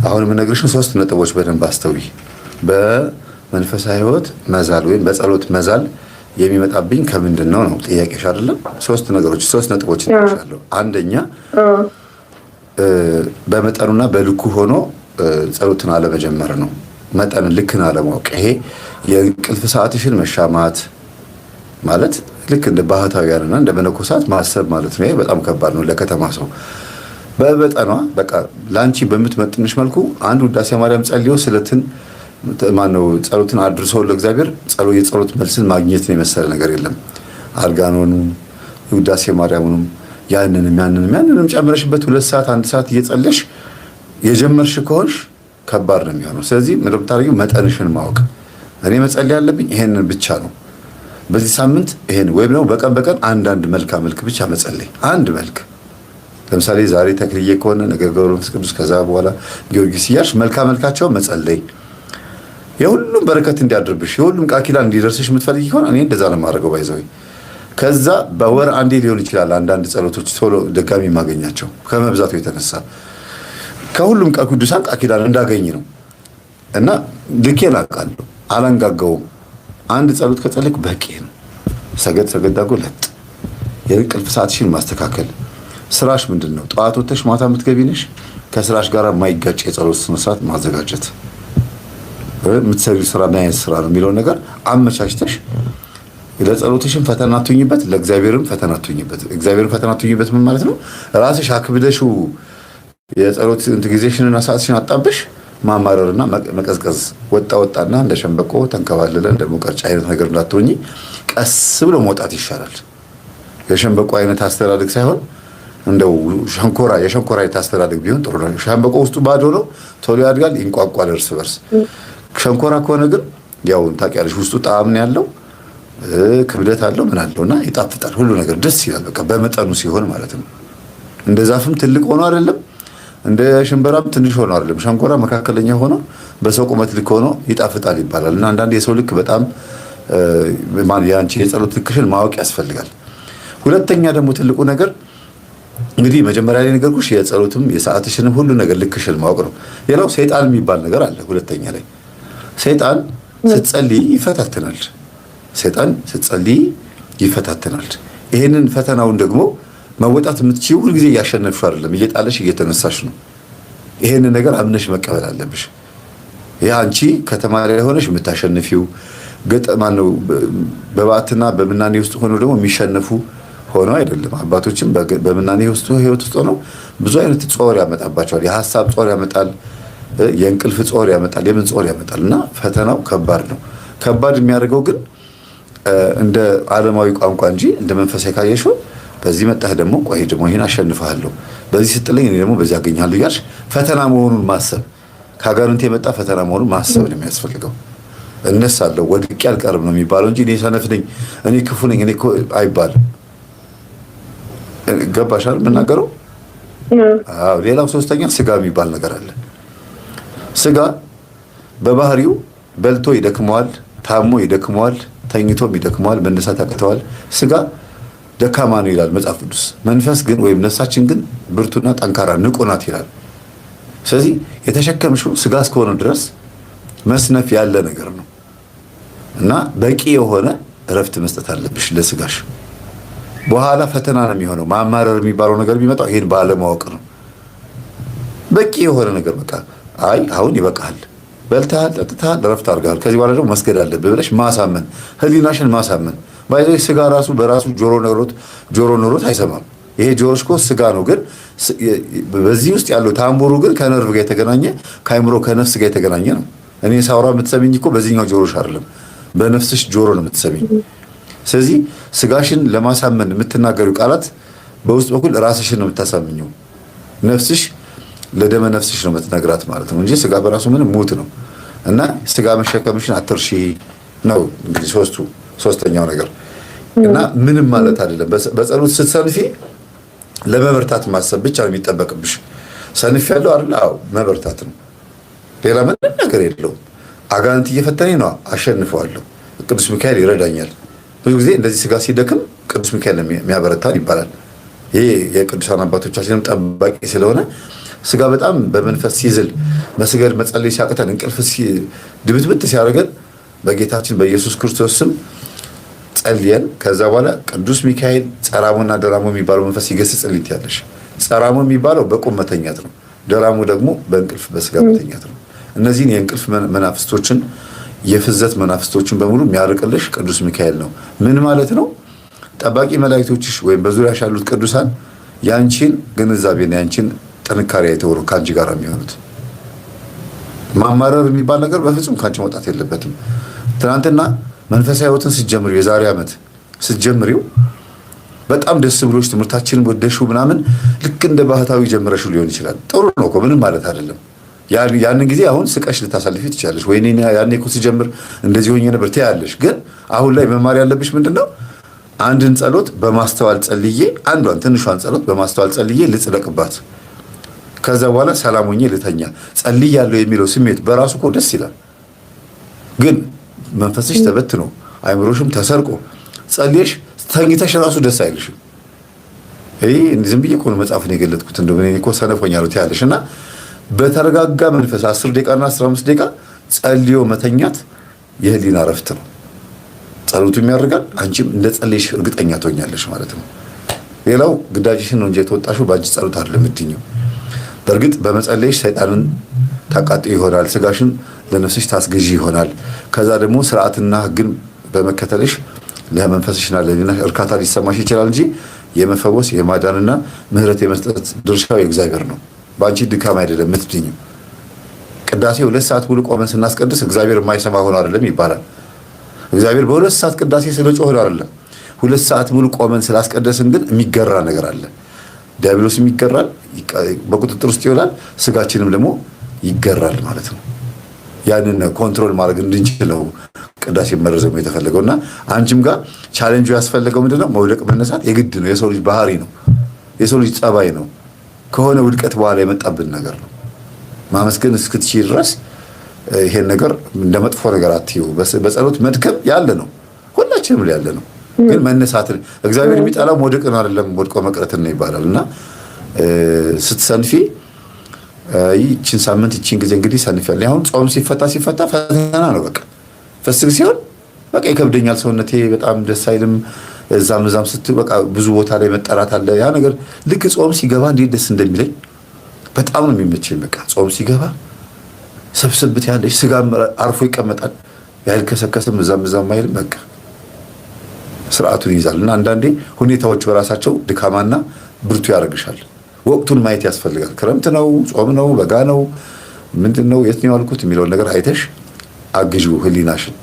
አሁን የምነግርሽን ሶስት ነጥቦች በደንብ አስተውይ። በመንፈሳዊ ሕይወት መዛል ወይም በጸሎት መዛል የሚመጣብኝ ከምንድን ነው ነው ጥያቄሽ አይደለም? ሶስት ነገሮች፣ ሶስት ነጥቦች እነግርሻለሁ። አንደኛ በመጠኑና በልኩ ሆኖ ጸሎትን አለመጀመር ነው። መጠን ልክን አለማወቅ። ይሄ የእንቅልፍ ሰዓትሽን መሻማት ማለት ልክ እንደ ባህታውያንና እንደ መነኮሳት ማሰብ ማለት ነው። ይሄ በጣም ከባድ ነው ለከተማ ሰው። በመጠኗ በቃ ለአንቺ በምትመጥንሽ መልኩ አንድ ውዳሴ ማርያም ጸልዮ ስለትን ማነው ጸሎትን አድርሶ ለእግዚአብሔር የጸሎት መልስን ማግኘት ነው የመሰለ ነገር የለም። አርጋኖኑም ውዳሴ ማርያሙንም ያንንም ያንንም ያንንም ጨምረሽበት 2 ሰዓት 1 ሰዓት እየጸለሽ የጀመርሽ ከሆንሽ ከባድ ነው የሚሆነው። ስለዚህ ምንድን ነው የምታደርጊው? መጠንሽን ማወቅ። እኔ መጸለይ ያለብኝ ይሄንን ብቻ ነው በዚህ ሳምንት ይሄን፣ ወይም ደግሞ በቀን በቀን አንዳንድ መልካ መልክ ብቻ መጸለይ። አንድ መልክ ለምሳሌ ዛሬ ተክልዬ ከሆነ ነገ ገብረ መንፈስ ቅዱስ፣ ከዛ በኋላ ጊዮርጊስ እያልሽ መልካ መልካቸው መጸለይ፣ የሁሉም በረከት እንዲያድርብሽ፣ የሁሉም ቃል ኪዳን እንዲደርስሽ የምትፈልጊ ከሆነ እኔ እንደዛ ነው የማደርገው። By the way ከዛ በወር አንዴ ሊሆን ይችላል። አንዳንድ ጸሎቶች ቶሎ ደጋሚ የማገኛቸው ከመብዛቱ የተነሳ ከሁሉም ቅዱሳን ቃል ኪዳን እንዳገኝ ነው እና ልኬን አውቃለሁ። አላንጋጋውም። አንድ ጸሎት ከጸለይኩ በቂ ነው። ሰገድ ሰገድ አድርጎ ለጥ። የእንቅልፍ ሰዓትሽን ማስተካከል። ስራሽ ምንድን ነው? ጠዋት ወጥተሽ ማታ የምትገቢ ነሽ። ከስራሽ ጋር የማይጋጭ የጸሎት ስነ ስርዓት ማዘጋጀት፣ የምትሰሪው ስራ ምን አይነት ስራ ነው የሚለውን ነገር አመቻችተሽ ለጸሎትሽም ፈተና አትሁኝበት፣ ለእግዚአብሔርም ፈተና አትሁኝበት። እግዚአብሔርም ፈተና አትሁኝበት ምን ማለት ነው? ራስሽ አክብደሽው የጸሎት ጊዜሽንና ሰዓትሽን አጣብሽ ማማረርና መቀዝቀዝ፣ ወጣ ወጣና እንደ ሸንበቆ ተንከባለለ እንደ ሙቀርጫ አይነት ነገር እንዳትሆኚ ቀስ ብሎ መውጣት ይሻላል። የሸንበቆ አይነት አስተዳደግ ሳይሆን እንደው ሸንኮራ የሸንኮራ አይነት አስተዳደግ ቢሆን ጥሩ ነው። ሸንበቆ ውስጡ ባዶ ነው፣ ቶሎ ያድጋል፣ ይንቋቋል እርስ በርስ። ሸንኮራ ከሆነ ግን ያው ታውቂያለሽ፣ ውስጡ ጣዕም ነው ያለው፣ ክብደት አለው፣ ምን አለው እና ይጣፍጣል። ሁሉ ነገር ደስ ይላል። በቃ በመጠኑ ሲሆን ማለት ነው። እንደ ዛፍም ትልቅ ሆኖ አይደለም፣ እንደ ሽንበራም ትንሽ ሆኖ አይደለም። ሸንኮራ መካከለኛ ሆኖ በሰው ቁመት ልክ ሆኖ ይጣፍጣል ይባላል። እና አንዳንድ የሰው ልክ በጣም የአንቺ የጸሎት ልክሽን ማወቅ ያስፈልጋል። ሁለተኛ ደግሞ ትልቁ ነገር እንግዲህ መጀመሪያ ላይ ነገርኩሽ የጸሎትም የሰዓትሽንም ሁሉ ነገር ልክሽን ማወቅ ነው። ሌላው ሰይጣን የሚባል ነገር አለ። ሁለተኛ ላይ ሰይጣን ስትጸልይ ይፈታተናል። ሰይጣን ስትጸልይ ይፈታተናል። ይሄንን ፈተናውን ደግሞ መወጣት የምትችይው ሁልጊዜ እያሸነፍሽ አይደለም፣ እየጣለሽ እየተነሳሽ ነው። ይሄንን ነገር አምነሽ መቀበል አለብሽ። ይህ አንቺ ከተማ ላይ ሆነሽ የምታሸንፊው ገጠማ ነው። በበዓትና በምናኔ ውስጥ ሆነው ደግሞ የሚሸነፉ ሆነው አይደለም። አባቶችም በምናኔ ውስጥ ህይወት ውስጥ ሆነው ብዙ አይነት ጾር ያመጣባቸዋል። የሀሳብ ጾር ያመጣል፣ የእንቅልፍ ጾር ያመጣል፣ የምን ጾር ያመጣል። እና ፈተናው ከባድ ነው። ከባድ የሚያደርገው ግን እንደ ዓለማዊ ቋንቋ እንጂ እንደ መንፈሳዊ ካየሽው በዚህ መጣህ ደግሞ ቆይ ደግሞ ይሄን አሸንፍሃለሁ፣ በዚህ ስጥልኝ እኔ ደግሞ በዚህ አገኛለሁ እያልሽ ፈተና መሆኑን ማሰብ፣ ከአጋንንት የመጣ ፈተና መሆኑን ማሰብ ነው የሚያስፈልገው። እነሳለሁ ወድቄ አልቀርም ነው የሚባለው እንጂ እኔ ሰነፍ ነኝ፣ እኔ ክፉ ነኝ፣ እኔ አይባልም። ገባሻል የምናገረው? አዎ። ሌላው ሶስተኛ ስጋ የሚባል ነገር አለ። ስጋ በባህሪው በልቶ ይደክመዋል፣ ታሞ ይደክመዋል፣ ተኝቶም ይደክመዋል፣ መነሳት ያቅተዋል። ስጋ ደካማ ነው ይላል መጽሐፍ ቅዱስ። መንፈስ ግን ወይም ነፍሳችን ግን ብርቱና ጠንካራ ንቁ ናት ይላል። ስለዚህ የተሸከምሽው ስጋ እስከሆነ ድረስ መስነፍ ያለ ነገር ነው እና በቂ የሆነ እረፍት መስጠት አለብሽ ለስጋሽ። በኋላ ፈተና ነው የሚሆነው። ማማረር የሚባለው ነገር የሚመጣው ይሄን ባለማወቅ ነው። በቂ የሆነ ነገር በቃ አይ አሁን ይበቃል፣ በልተሃል፣ ጠጥተሃል፣ እረፍት አድርገሃል፣ ከዚህ በኋላ ደግሞ መስገድ አለብህ ብለሽ ማሳመን፣ ህሊናሽን ማሳመን። By the way ስጋ ራሱ በራሱ ጆሮ ኖሮት አይሰማም። ይሄ ጆሮሽ እኮ ስጋ ነው፣ ግን በዚህ ውስጥ ያለው ታምቡሩ ግን ከነርቭ ጋር የተገናኘ፣ ከአይምሮ ከነፍስ ጋር የተገናኘ ነው። እኔ ሳውራ የምትሰሚኝ እኮ በዚህኛው ጆሮሽ አይደለም፣ በነፍስሽ ጆሮ ነው የምትሰሚኝ። ስለዚህ ስጋሽን ለማሳመን የምትናገሪው ቃላት በውስጥ በኩል ራስሽን ነው የምታሳምኘው። ነፍስሽ ለደመ ነፍስሽ ነው የምትነግራት ማለት ነው እንጂ ስጋ በራሱ ምንም ሙት ነው። እና ስጋ መሸከምሽን አትርሺ ነው እንግዲህ ሶስተኛው ነገር። እና ምንም ማለት አይደለም። በጸሎት ስትሰንፊ ለመበርታት ማሰብ ብቻ ነው የሚጠበቅብሽ። ሰንፍ ያለው አይደል? አዎ፣ መበርታት ነው። ሌላ ምንም ነገር የለውም። አጋንንት እየፈተነኝ ነው፣ አሸንፈዋለሁ። ቅዱስ ሚካኤል ይረዳኛል። ብዙ ጊዜ እንደዚህ ስጋ ሲደክም ቅዱስ ሚካኤል የሚያበረታን ይባላል። ይሄ የቅዱሳን አባቶቻችንም ጠባቂ ስለሆነ ስጋ በጣም በመንፈስ ሲዝል፣ መስገድ መጸለይ ሲያቅተን፣ እንቅልፍ ድብትብት ሲያደርገን በጌታችን በኢየሱስ ክርስቶስ ስም ጸልየን ከዛ በኋላ ቅዱስ ሚካኤል ጸራሞና ደራሞ የሚባለው መንፈስ ይገስጽልኝ ትያለሽ። ጸራሞ የሚባለው በቁም መተኛት ነው። ደራሞ ደግሞ በእንቅልፍ በስጋ መተኛት ነው። እነዚህን የእንቅልፍ መናፍስቶችን፣ የፍዘት መናፍስቶችን በሙሉ የሚያርቅልሽ ቅዱስ ሚካኤል ነው። ምን ማለት ነው? ጠባቂ መላእክቶችሽ ወይም በዙሪያሽ ያሉት ቅዱሳን ያንቺን ግንዛቤና ያንቺን ጥንካሬ አይተው ነው ከአንቺ ጋር የሚሆኑት። ማማረር የሚባል ነገር በፍጹም ከአንቺ መውጣት የለበትም። ትናንትና መንፈሳዊ ሕይወትን ስትጀምሪው፣ የዛሬ ዓመት ስትጀምሪው፣ በጣም ደስ ብሎሽ፣ ትምህርታችንን ወደሽው ምናምን ልክ እንደ ባህታዊ ጀምረሽው ሊሆን ይችላል። ጥሩ ነው እኮ፣ ምንም ማለት አይደለም። ያንን ጊዜ አሁን ስቀሽ ልታሳልፊ ትችላለሽ። ወይኔ ያኔ እኮ ስጀምር እንደዚህ ሆኜ ነበር ትያለሽ። ግን አሁን ላይ መማር ያለብሽ ምንድን ነው? አንድን ጸሎት በማስተዋል ጸልዬ፣ አንዷን ትንሿን ጸሎት በማስተዋል ጸልዬ ልጽደቅባት፣ ከዛ በኋላ ሰላም ሆኜ ልተኛ፣ ጸልያለሁ የሚለው ስሜት በራሱ እኮ ደስ ይላል። ግን መንፈስሽ ተበትኖ፣ አይምሮሽም ተሰርቆ ጸልየሽ ተኝተሽ ራሱ ደስ አይልሽም። ይህ ዝም ብዬ እኮ ነው መጽሐፉን የገለጥኩት፣ እንደው እኔ እኮ ሰነፍ ሆኛለሁ ትያለሽ። እና በተረጋጋ መንፈስ 10 ደቂቃና 15 ደቂቃ ጸልዮ መተኛት የህሊና እረፍት ነው። ጸሎቱም ያደርጋል፣ አንቺም እንደ ጸለይሽ እርግጠኛ ትሆኛለሽ ማለት ነው። ሌላው ግዳጅሽን ነው እንጂ የተወጣሽው በአንቺ ጸሎት አይደለም የምትድኚው። በእርግጥ በመጸለይሽ ሰይጣንን ታቃጥዪ ይሆናል፣ ስጋሽን ለነፍስሽ ታስገዢ ይሆናል። ከዛ ደግሞ ስርዓትና ህግን በመከተልሽ ለመንፈስሽና ለህሊናሽ እርካታ ሊሰማሽ ይችላል እንጂ የመፈወስ፣ የማዳንና ምህረት የመስጠት ድርሻው የእግዚአብሔር ነው። በአንቺ ድካም አይደለም የምትድኚው። ቅዳሴ 2 ሰዓት ሙሉ ቆመን ስናስቀድስ እግዚአብሔር የማይሰማ ሆኖ አይደለም ይባላል። እግዚአብሔር በ2 ሰዓት ቅዳሴ ስለ ጮህን አይደለም። 2 ሰዓት ሙሉ ቆመን ስላስቀደስን ግን የሚገራ ነገር አለ። ዲያብሎስም ይገራል፣ በቁጥጥር ውስጥ ይውላል። ስጋችንም ደግሞ ይገራል ማለት ነው። ያንን control ማድረግ እንድንችለው ቅዳሴ መረዘሙ የተፈለገው። እና አንቺም ጋር ቻሌንጁ ያስፈለገው ምንድነው? መውደቅ መነሳት የግድ ነው። የሰው ልጅ ባህሪ ነው። የሰው ልጅ ጸባይ ነው። ከሆነ ውድቀት በኋላ የመጣብን ነገር ነው። ማመስገን እስክትችይ ድረስ ይሄን ነገር እንደ መጥፎ ነገር አትዩ። በጸሎት መድከም ያለ ነው፣ ሁላችንም ላይ ያለ ነው። ግን መነሳትን፣ እግዚአብሔር የሚጠላው መውደቅን አይደለም፣ ወድቆ መቅረትን ነው ይባላል። እና ስትሰንፊ ይህችን ሳምንት፣ ይችን ጊዜ እንግዲህ ሰንፊያለሁ። አሁን ጾም ሲፈታ ሲፈታ ፈተና ነው። በቃ ፍስክ ሲሆን በቃ ይከብደኛል፣ ሰውነቴ በጣም ደስ አይልም። እዛም እዛም ስትል በቃ ብዙ ቦታ ላይ መጠራት አለ። ያ ነገር ልክ ጾም ሲገባ እንዴት ደስ እንደሚለኝ፣ በጣም ነው የሚመቸኝ። በቃ ጾም ሲገባ ሰብስብት ያለሽ፣ ስጋም አርፎ ይቀመጣል፣ ያልከሰከስም፣ እዛም እዛም አይልም። በቃ ስርዓቱን ይይዛል። እና አንዳንዴ ሁኔታዎች በራሳቸው ድካማና ብርቱ ያደርግሻል። ወቅቱን ማየት ያስፈልጋል። ክረምት ነው፣ ጾም ነው፣ በጋ ነው፣ ምንድን ነው፣ የት ነው ያልኩት የሚለውን ነገር አይተሽ አግዢው ህሊናሽን።